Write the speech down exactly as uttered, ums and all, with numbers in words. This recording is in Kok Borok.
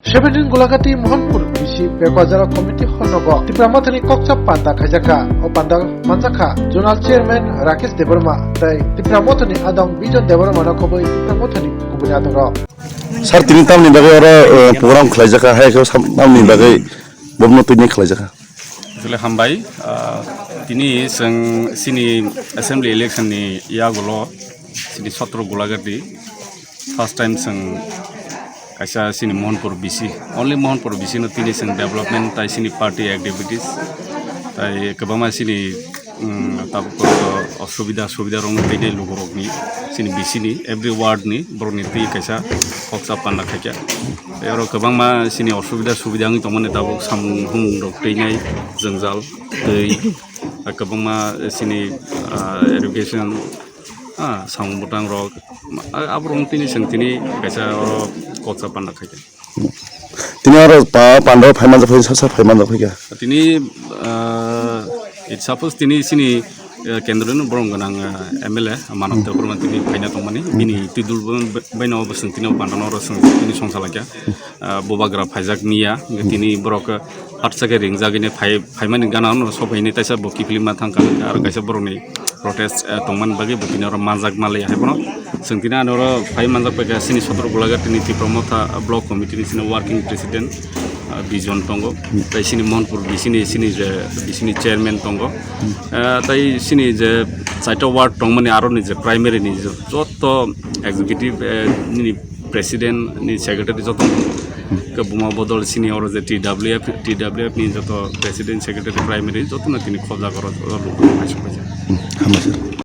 Seventeen Gulagati Mohanpur B C Bekwajara Community Hall nogo Tipra Mothani koksa panda khaijakha. O panda manjakha Zonal Chairman Rakesh Debbarma tei Tipra Mothani adong Bijon Debbarma no khobwi Tipra Mothani kubuni adongrok. Sir, tini tamni bagwi oro, eh, program khlaijakha, hai khe sam-, tamni bagwi bomno tini khlaijakha. Actually, hambai, ah, tini chwng chini assembly election ni yagulo chini sotro Gulagati first time chwng kaisa chini Mohanpur B C, only Mohanpur B C no tini chwng development tai chini party activities tai kwbangma chini, um, tabuk to osubida subida rok tei lukurokni chini B C ni every ward ni borokni twi kaisa koksa panda khaikha. Tei oro kwbangma chini osubida subida wngwi tongmani tabuk samung humung rok twi nai jwngjal tei kwbangma chini, ah, education, ah, samung bwtang rok, ah, aborok tini chwng tini kaisa oro koksa panda khaikha. Tini oro pa-, panda phai manjak phai, sasa phai manjak phai kha. Tini, ah, it suppose tini chini, eh, kendro ni borok gwnang, eh, M L A Manik Debbarma tini phaina tongmani, bini twi dul bo-, bai no bo chwng tini panda no oro chwng tini songsa laikha. Ah, bubagra phaijak niya, tini borok, eh, harsa khe ringjagwi ne phai, phaimani gana no sobaini taisa bo kiphilima thangkha, aro kaisa borokni protest, eh, tongmani bagwi bo tini oro manjak malai hai bono. Chwng tini ani oro phai manjak pai kha chini sotro Gulagati ni Tipra Motha block committee ni chini working president, ah, Bijon tongo. Tei chini Mohanpur B C ni chini je B C ni chairman tongo. Ah, tei chini je chaita ward tongmani aro ni je primary ni je joto executive, eh, nini president ni secretary joto tongo. Ke buma bodol chini oro je T W F, T W F ni joto president secretary primary joto no tini khobjak oro, oro luku paisuk paisa. Hambai sir.